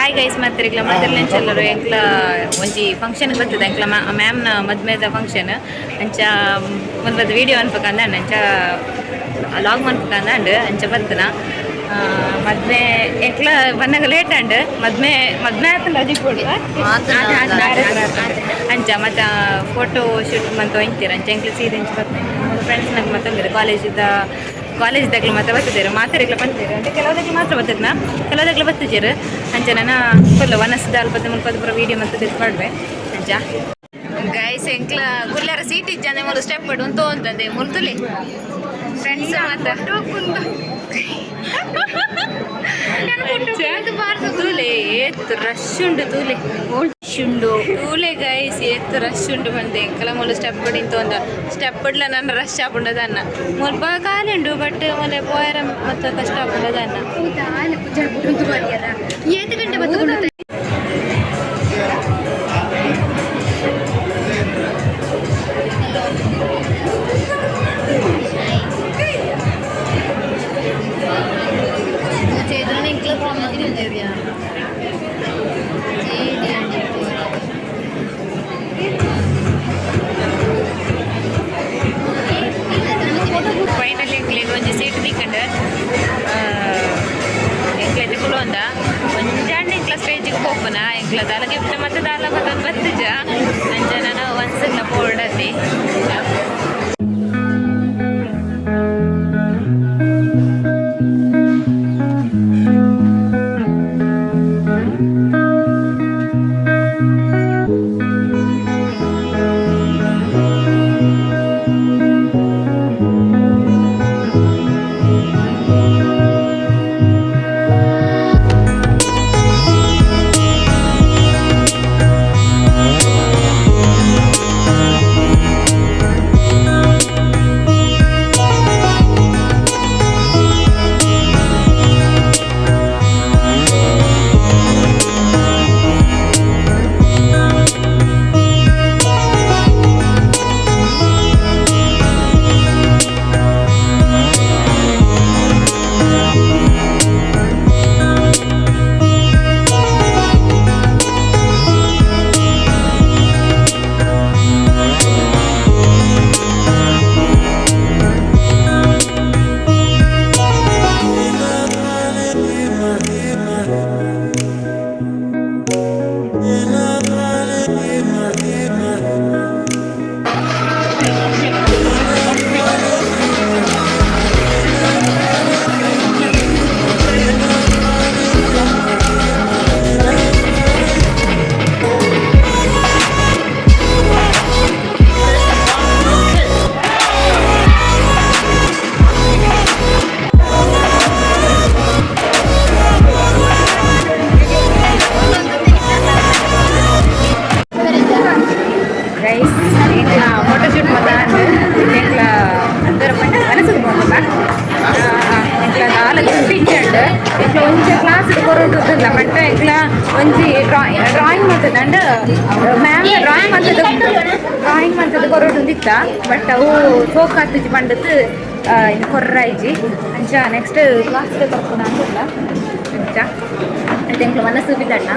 Hi guys, ಮಾತ್ರಿಗ್ಲ ಮಾತೆರ್ಲೆಂಚಲ್ಲರು ಎಂಕ್ಲ ಒಂಜಿ function ಬರ್ತದೆ. ಎಂಕ್ಲ ಮ್ಯಾಮ್ನ ಮದ್ಮೆದ function. ಅಂಚ ಮುಲ್ಪದ ವೀಡಿಯೋ ಅನ್ಪಕಂದ ಅಂಚ ಲಾಗ್ ಮನ್ಪಕಂದ ಅಂಚ ಬರ್ತನ. ಮದ್ಮೆ ಎಂಕ್ಲ ಬನ್ನಗ ಲೇಟ್ ಅಂಡ್ ಮದ್ಮೆ ಮದ್ಮೆ ಆತಂಡ ಅಜಿಪೋಡು ಅಂಚ. ಮತ್ತೆ ಫೋಟೋ ಶೂಟ್ ಮಂತ ಒಂತೀರ. ಅಂಚ ಎಂಕ್ಲ ಸೀದ ಇಂಚ ಬರ್ತೇನೆ. ಫ್ರೆಂಡ್ಸ್ ನಂಗೆ ಮತ್ತೊಂದಿರು ಕಾಲೇಜಿದ ಕಾಲೇಜ್ದಾಗ್ಲ ಮತ್ತೆ ಬತ್ತಿದ್ದೇರು ಮಾತಾಡಿಗ್ಲ ಬಂತೀರು. అంటే ಕೆಲವುದಕ್ಕೆ ಮಾತ್ರ ಬರ್ತದೆ, ಕೆಲವುದಕ್ಲ ಬತ್ತಿಜೇರು. ಅಂಚ ನನ್ನ ಫುಲ್ ವನಸ್ದ ಅಲ್ಪದ ಮುಲ್ಪದ ಪೂರ ವೀಡಿಯೋ ಮತ್ತೆ this ಮಾಡುವೆ. ಅಂಚ ಗೈಸ್, ಎಂಕ್ಲ ಕುಲ್ಲಾರ ಸೀಟ್ ಇಜ್ಜಂದೆ ಮುಲು ಸ್ಟೆಪ್ ಉಂತು ಅಂತಂದೆ. ಮುಲ್ತುಲಿ ಫ್ರೆಂಡ್ಸ್ ಮಾತ ತೂಲೆ, ಏತ್ ರಶ್ ಉಂಡು ತೂಲೆ. ಉಂಡು. ತೂಲೆ ಗೈಸ್, ಏತ್ ರಶ್ ಉಂಡು ಬಂದೆ. ಎಂಕಲ ಮೂಲು ಸ್ಟೆಪ್ ಇಂತ ಒಂದು ಸ್ಟೆಪ್ ಇಡ್ಲ ನನ್ನ ರಶ್ ಆಪುಂಡದನ್ನ. ಮುಲ್ಪ ಖಾಲಿ ಉಂಡು, ಬಟ್ ಮೊಲೆ ಪೋಯರ ಮತ್ತೆ ಕಷ್ಟ ಆಪುಂಡದನ್ನ. ಏತ್ ಗಂಟೆ ಬತ್ತುಕೊಂಡು? ಫೈನಲಿ ಎಂಕ್ಲೆಗ್ ಒಂಜಿ ಸೀಟ್ ತಿಕ್ಕಂಡು. ಎಂಕ್ಲೆಗ್ ಕುಲೊಂದ ಒಂಜಾಂಡ ಎಂಕ್ಲ ಸ್ಟೇಜಿಗೆ ಪೋಪುನ. ಎಂಕ್ಲ ದಾಲ ಗಿಫ್ಟ್ ಮತ್ತೆ ದಾಲ ಮತ್ತೆ ಬತ್ತಿಜ. ಅಂಚ ನಾನು ಒಂದ್ಸಲ ಪೋರ್ಡತಿ. ಗೈಸ್, ಎಂಕ್ಲ ಫೋಟೋಶೂಟ್ ಮತ್ತೆ ಎಂಕ್ಲ ದೂರ ಮನಸ್ಸಿಗೆ ಪೋಪುನ. ಎಂಕ್ಲ ದಾಲ ಗಿಫ್ಟ್ ಇಜ್ಜಂಡ್. ಎಂಕ್ಲ ಒಂಜಿ ಕ್ಲಾಸ್ ಕೊರೊಟುದಿಲ್ಲ, ಬಟ್ ಎಂಕ್ಲ ಒಂಜಿ ಡ್ರಾಯಿಂಗ್ ಮಲ್ತದ ಅಂಡ್ ಮ್ಯಾಮ್ ಡ್ರಾಯಿಂಗ್ ಮಲ್ತದ ಕೊರೊಟುಂದಿತ್ತ. ಬಟ್ ಅವು ಸೋಕ್ ಆತುಜಿ ಪಂಡತ್ ಇನ್ನು ಕೊರ್ರಾಯ್ಜಿ. ಅಂಚ ನೆಕ್ಸ್ಟ್ ಕ್ಲಾಸ್ ಕೊರ್ಪುನ ಅಂತಿಲ್ಲ. ಅಂಚ ಎಂಕ್ಲ ಮನಸ್ಸು ಬಿದ್ದಣ್ಣ.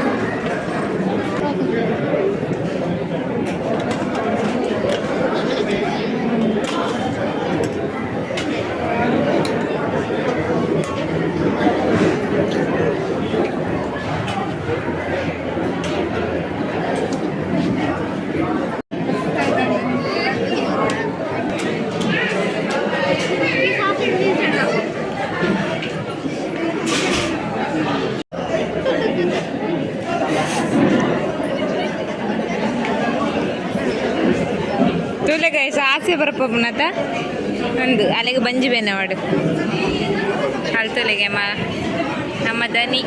ತೂಲೆ ಗೈಸ್, ಆಸೆ ಬರಪುನತ ಒಂದು ಅಲೆಗೆ ಬಂಜಿ ಬೇನೆ ವಾಡು ಅಲ್ತೊಲೆಗೆ ನಮ್ಮ ದನಿ.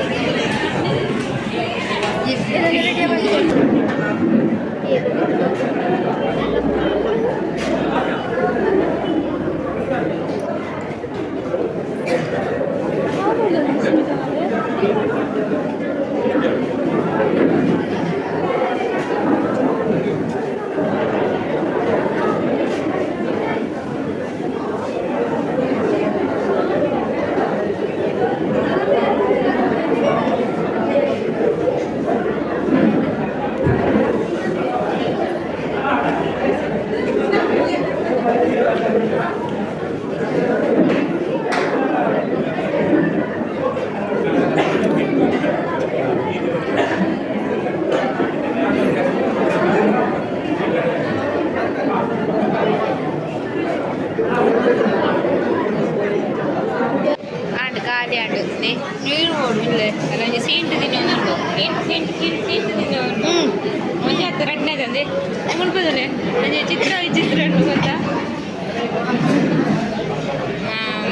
ಇಲ್ಲೇ ಅಲ್ಲೊಂಜಿ ಸೀಂಟ್ ತಿನ್ನೋದು ಸೀಂಟ್ ಸೀಂಟ್ ಸೀಂಟ್ ಸೀಂಟ್ ತಿನ್ನೋದು. ಒಂಜಿ ಹತ್ತು ರಡ್ಡನೇದಂದೆ ಮುಲ್ಪದಲೆ ಒಂಜಿ ಚಿತ್ರ ವಿಚಿತ್ರ ಉಂಟು ಗೊತ್ತಾ?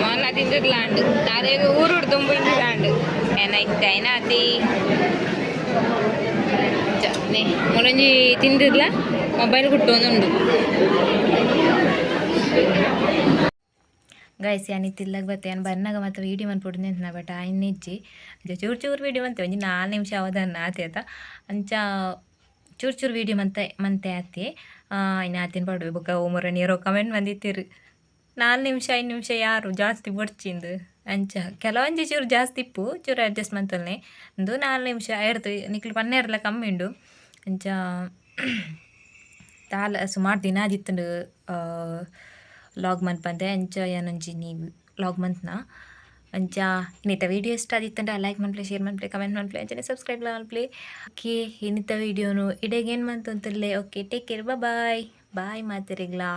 ಮೊನ್ನ ತಿಂದಿರ್ಲಾಂಡ್ ನಾರೇಗ ಊರುಡು ದುಂಬು ಇಂದಿದಾಂಡ್ ಏನಾಯ್ತು ಐನಾತಿ. ಮುಲೊಂಜಿ ತಿಂದಿರ್ಲ ಮೊಬೈಲ್ ಕುಟ್ಟೊಂದುಂಡು. ಗೈಸ್, ಯಾನ್ ಇತ್ತಿಲ್ಲಾಗ ಬತ್ತೆ. ಯಾನ್ ಬನ್ನಗ ಮತ್ತೆ ವೀಡಿಯೋ ಮನ್ಪೊಡು ನೆಂತ್ನ, ಬಟ್ ಆಯ್ನ ಇಜ್ಜಿ. ಚೂರು ಚೂರು ವೀಡಿಯೋ ಮಂತೆ, ಒಂಜಿ 4 ನಿಮಿಷ ಅವದನ್ನ ಆತೆ ಆತ. ಅಂಚ ಚೂರು ಚೂರು ವೀಡಿಯೋ ಮಂತೆ ಮಂತೆ ಆತೆ. ಇನ್ನು ಆತಿನ ಪಾಡುವೆ. ಬೊಕ್ಕ ಓಮರ ನೀರೋ ಕಮೆಂಟ್ ಬಂದಿತ್ತೀರು, 4 ನಿಮಿಷ 5 ನಿಮಿಷ ಯಾರು ಜಾಸ್ತಿ ಬೊಡ್ಚಿಂದು. ಅಂಚ ಕೆಲವೊಂಜಿ ಚೂರು ಜಾಸ್ತಿ ಇಪ್ಪು, ಚೂರು ಅಡ್ಜಸ್ಟ್ ಮಂತೊಲ್ನೆ. ಒಂದು 4 ನಿಮಿಷ ಎಡ್ತು ನಿಕ್ಲು ಪನ್ನೆರ್ಲ ಕಮ್ಮಿ ಉಂಡು. ಅಂಚ ದಾಲ ಸುಮಾರು ದಿನ ಆದಿತ್ತುಂಡು ಲಾಗ್ ಮನ್ಪಂದೆ. ಅಂಚ ಯಾನೊಂಜಿ ನೀ ಲಾಗ್ ಮಂತ್ನ. ಅಂಚ ಇನ್ನಿತ ವೀಡಿಯೋ ಇಷ್ಟ ಆದಿತ್ತಂಡ ಲೈಕ್ ಮನ್ಪುಲೆ, ಶೇರ್ ಮನ್ಪುಲೆ, ಕಮೆಂಟ್ ಮನ್ಪುಲೆ, ಅಂಚನೆ ಸಬ್ಸ್ಕ್ರೈಬ್ ಮನ್ಪುಲೆ. ಓಕೆ, ಇನ್ನಿತ ವೀಡಿಯೋನು ಇಡೆಗೇನು ಮಂತೊಂತುಲ್ಲೆ. Okay, take care, bye bye, ಮಾತೆರೆಗ್ಲಾ.